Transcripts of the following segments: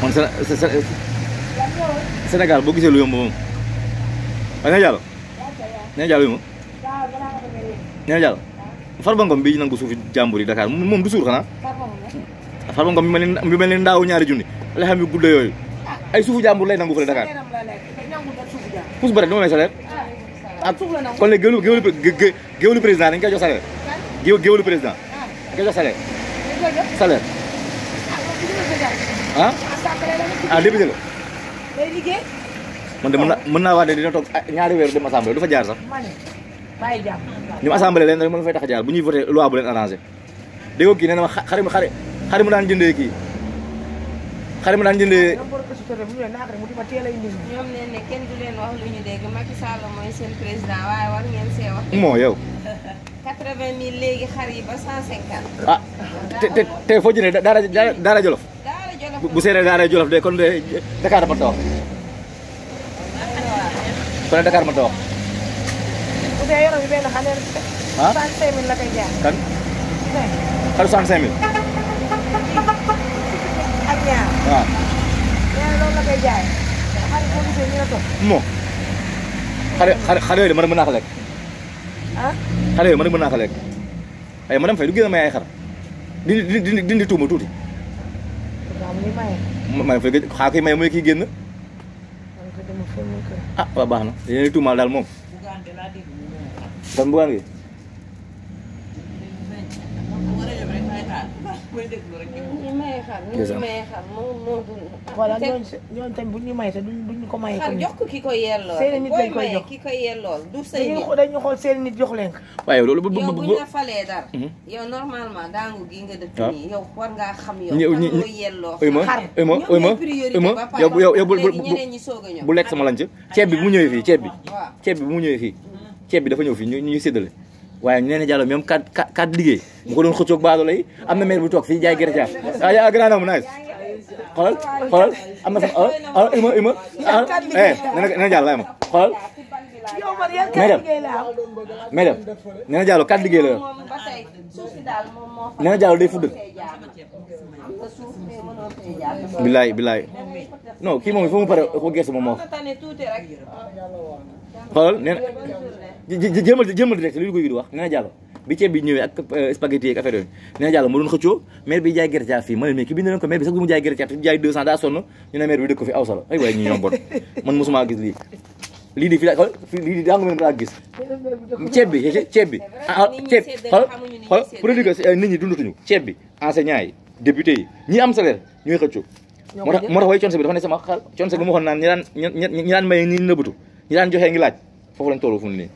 man Sénégal boo gisee lu yomb moom waaye Néné Diallo Néné Diallo yu ma Néné Diallo Farba Ngom bi nangu suufi jàmbur yi Dakar moom du suur xanaa Farba Ngom bi mel ni ndaaw ñaari junni la xam yu gudde yooyu ay suufu jàmbur lay nangu fële Dakar pousse ba rek dama may salaire ak kon léegi géwélu président dañ koy jox salaire géwélu président dañ koy jox salaire ah député la man de mën naa wax ne dina toog ñaari weer dem assemblée du fa jaar sax ñu assemblée leen rek mën na fay tax a jaar bu ñuy voté loi bu leen arrangé dégg nga kii nee na ma xari mu daan jëndee kii xari mu daan jëndee ñoom nee ne kenn du leen wax lu ñu dégg Macky Sall mooy seen président waaye war ngeen see wax moo yow 80 000 léegi xar yi ba 150 ah te foo jëndee daara Jolof bu seeree daara Jolof de kon de Dakar dafa taw kon Dakar ma taw bu dee yoroon bi benn xale ah 65 000 la koy jaay kan xaru 65 000 ak ñaar waaw nee na loolu la koy jaay xale boo gisee ñu la toog moo xale yooyu de mën naa ko lekk xale yooyu mën naa ko lekk ay ma dem fay du gën a may ay xar dindi tuuma tuuti may fay xaa koy may mooy kii génn ah waaw baax na yéen tuumaal daal moom kon bugaan gi voilà ñooñu tamit bu ñu may te duñu ko maye. xar jox ko ki ko yelloo. seen nit lañ koy jox ki ko yelloo du say nit. dañu xool seen nit jox leen ko. waaye loolu yow bu ñu la falee dara. yow normalement daangu gi nga dëkk nii yow war ngaa xam yow. kan moo yelloo xar ñoom ñooy priorité ba pare ñeneen ñi soog a ñëw. bu lekk sama lanc ceeb bi bu mu ñëwee fii ceeb bi bu mu ñëwee fii ceeb bi dafa ñëw fii ñu séddale waaye Néné Diallo même kat liggéey bu ko doon xëccoog baado lay am na maire bu toog fii jaay gerte caaf ah grand homme nice xoolal am na fa ima Néné Diallo lay ma xoolal mais dem Néné Diallo kat liggéey la yor Néné Diallo day fuddal bilaay non kii moom foo mu pare ko gerte moom moo xoolal nee na jëmal direct li Gouye Gui di wax Néné Diallo bi ceeb bi ñëwee ak spaghetti ak affaire yooyu Néné Diallo moo doon xëccoo maire bi jaay gerte caaf fii ma ne mais ki bind nañ ko maire bi sax du mu jaay gerte caaf jaay 200 daa sonn ñu ne maire bi dëkk ko fi aw sala ay waaye ñi ñoom bon man mosuma gis lii di fi la lii di daa nga mën daa gis ceeb bi xool produit que nit ñi dundatuñu ceeb bi enseignant yi député yi ñi am salaire ñooy xëccoo moo tax way conse bi dafa ne sama xal conse gu ma waxoon naan ñi daan maye ñi nëbbatu ñi daan joxee ngi laaj foofu lañ toll fu mu nii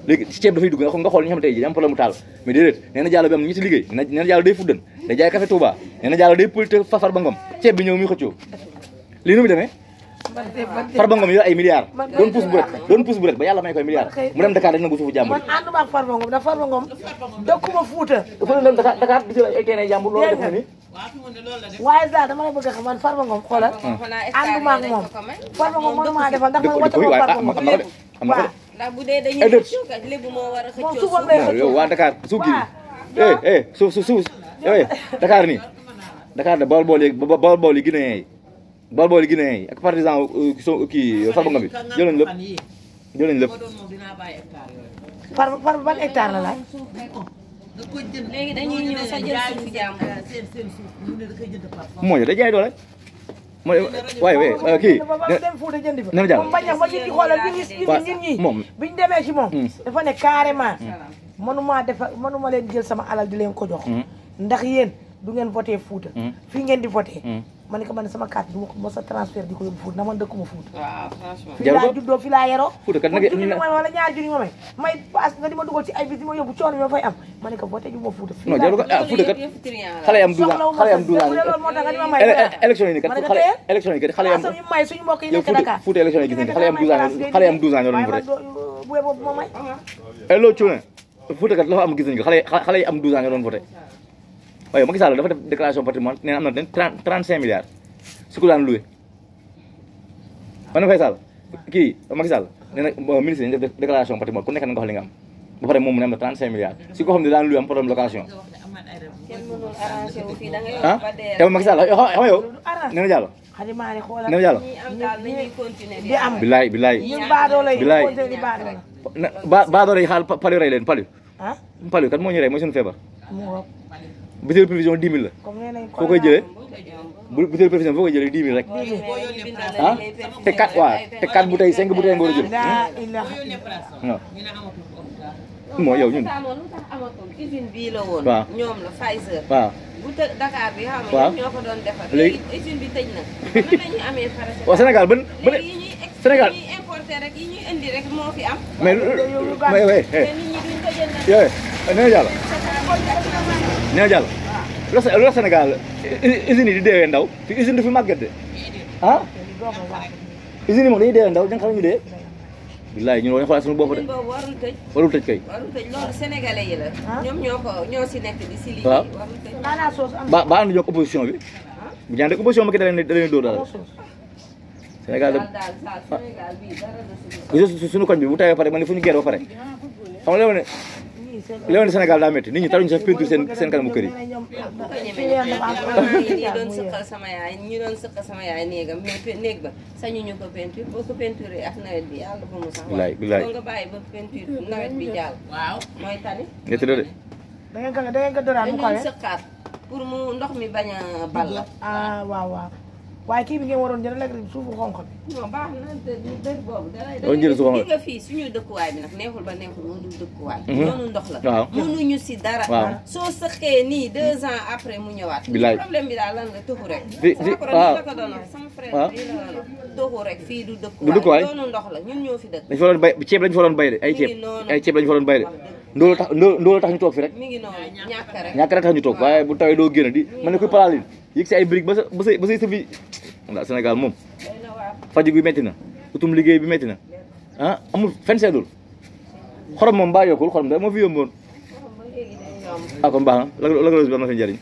léegi ci ceeb dafay dugg nga xool ñi xam tey ji am problème mu taal mais déedéet Néné Diallo bi am ñi ci liggéey Néné Diallo day fuddan day jaay café Touba Néné Diallo day politique Farba Ngom ceeb bi ñëw muy xëccoo lii nu mu demee Farba Ngom yor ay milliards doon pousse bu rek ba yàlla may koy milliards mu dem Dakar rek nangu suufu jàmbur man ànduma ak Farba Ngom da Farba Ngom dëkkuma Fuuta dafa dem Dakar di jël ay terrain jàmbur loolu def na ni waaye daal dama la bëgg a xam man Farba Ngom xoolal ànduma ak moom Farba Ngom mënu maa defal ndax man wata moom Farba Ngom ndax bu dee dañuy xëccoo kat lébu moo war a xëccoo yow waa Dakar suuf gi suuf Dakar nii Dakar de bool yi Guinéen yi ak partisan kii Farba Ngom bi jël nañ lépp Farba ban hectare la laaj léegi dañuy ñëw sa jël suufu jàmbur mooy da jaay doole mooy waaye kii dem Fuuta jëndi fa Néné Diallo moom bañ a ba nit ñi xoolal ñun ñi biñu demee ci moom dafa ne carrément mënuma leen jël sama alal di leen ko jox ndax yéen du ngeen voté Fuuta fii ngeen di voté ma ne ko man sama carte du ma ko mos a transfert di ko yóbbu Fuuta ndax man dëkkuma Fuuta waaw franchement fii laa juddoo fii laa yaroo Fuuta kat nag junni ma wala ñaar junni ma may paas nga di ma dugal ci ay bis di ma yóbbu coono bi ma fay am ma ne ko voté ju ma Fuuta fii non jarul ko Fuuta kat xale yi am 12 ans loolu moo tax nga di ma may élection yi kat xale yi am suñu may suñu mbokk yi nekk Dakar Fuuta élection yi gis nañ xale yi am 12 ans ñoo doon voté bu boobu ma may loolu cuune Fuuta kat dafa am gis nañ ko xale yi am 12 ans ñoo doon voté waaye Macky Sall dafa def déclaration patrimoine nee na am na 35 milliards su ko daan loué man Faye Sall kii Macky Sall nee na ministre yi def déclaration patrimoine ku nekk na nga wax li nga am ba pare moom mu ne am na 35 milliards si ko xam ne daan loué am problème location kenn mënul arrangé wu fii da ngay ah yow Macky Sall xam nga yow Néné Diallo xadi maa ne xoolal ne yàlla ñi am daal nañuy continuer di am bilaay bilaay ñun baadoola yi bilaay continuer di baadoola baadoola yi xaal palu rey leen palu ah palu kat moo ñu rey mooy suñu feebar mu ngoog butéel prévision 10 000 la comme nee nañ foo koy jëlee butéel prévision foo koy jëlee 10 000 rek ah te 4 waaw te 4 bouteilles 5 bouteilles nga war a jël laa ilaha waaw moo yow ñun lu tax amatul usine bii la woon waaw ñoom la Pfizer waaw bu të Dakar bi xam waaw nga ñoo ko doon defar léegi usine bi tëj na nan lañuy amee paracétamol waaw Sénégal ban yi ñuy Sénégal yi ñuy importer rek yi ñuy indi rek moo fi am mais mais te nit ñi duñ ko jënd yooyu nee jàll nee jàll lu la Sénégal usines yi di deewee ndaw fi usine du fi màgget de ah usines yi moom dañuy deewee ndaw da nga xam ñu dee billaay ñun war nañu xoolaat suñu bopp de boobu warul tëj kay warul tëj loolu sénégalais yi la ñoom ñoo si nekk di si waaw liggéey warul tëj naanaa soos am ba ànd ñoo opposition bi bu ñaan rek opposition ba ki da leen dóor daal Sénégal daal Sénégal bii dara de suñu koñ bi bu tawee pare man ni fu ñu geer ba pare xam nga léegi ne Sénégal daa métti nit ñi taluñu sax peinture seen kanamu kër yi ñi doon sëqal sama yaay ñi doon sëqal sama yaay néegam mais néeg ba sañu ñu ko peinture boo ko peinture ak nawet bi yàlla ba mu sax bilaay bilaay boo nga bàyyi ba peinture nawet bi jàll waaw mooy tani ñetti de da ngeen ko doraat mu dañu kawe sëqaat pour mu ndox mi bañ a ball ah waaw waaw waaye kii bi ngeen waroon jël rek suufu xonk bi non baax na dër boobu doon jël suufu xonk nga fii suñu dëkkuwaay bi nag neexul ba neexul moo dul dëkkuwaay noonu ndox la waaw mënuñu si dara soo sëqee nii 2 ans après mu ñëwaat bilaay problème bi daal lan la tuxu rek waaw la ko doon wax sama frère bi la tuxu rek fii du dëkkuwaay doonu ndox la ñun ñoo fi dëkk dañ fa doon bay ceeb lañ fa doon bay de ay ceeb lañ fa doon bay de ndoolu tax ñu toog fi rek mi ngi noonu ñàkk rek tax ñu toog waaye bu tawee doo génn di man ne kuy palaalin yëg si ay briques ba say sëfi ndax Sénégal moom faju bi métti na utum liggéey bi métti na ah amul fen seedul xorom moom baa yokkul xorom da moo fi yomboon ah kon baax na lagaloos bi am na fi njëriñ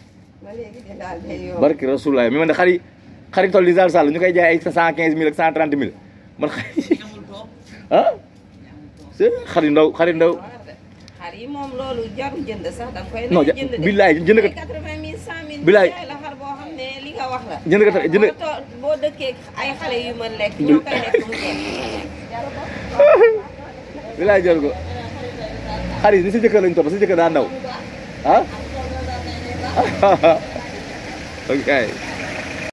barki Rasulullah mi man de xari toll di sall ñu koy jaay ay 115 000 ak 130 000 man xari ah c'est xari ndaw xar yi moom loolu jarul jënd sax da nga koy non jënd billaay jënd ko 80 000 100 000 billaay la xar boo xam ne li nga wax la jënd ko boo dëkkee ay xale yu mën lekk ñoo koy lekk mu jeex billaay jël ko xar yi ni sa jëkkër lañ topp sa jëkkër daa ndaw ah ok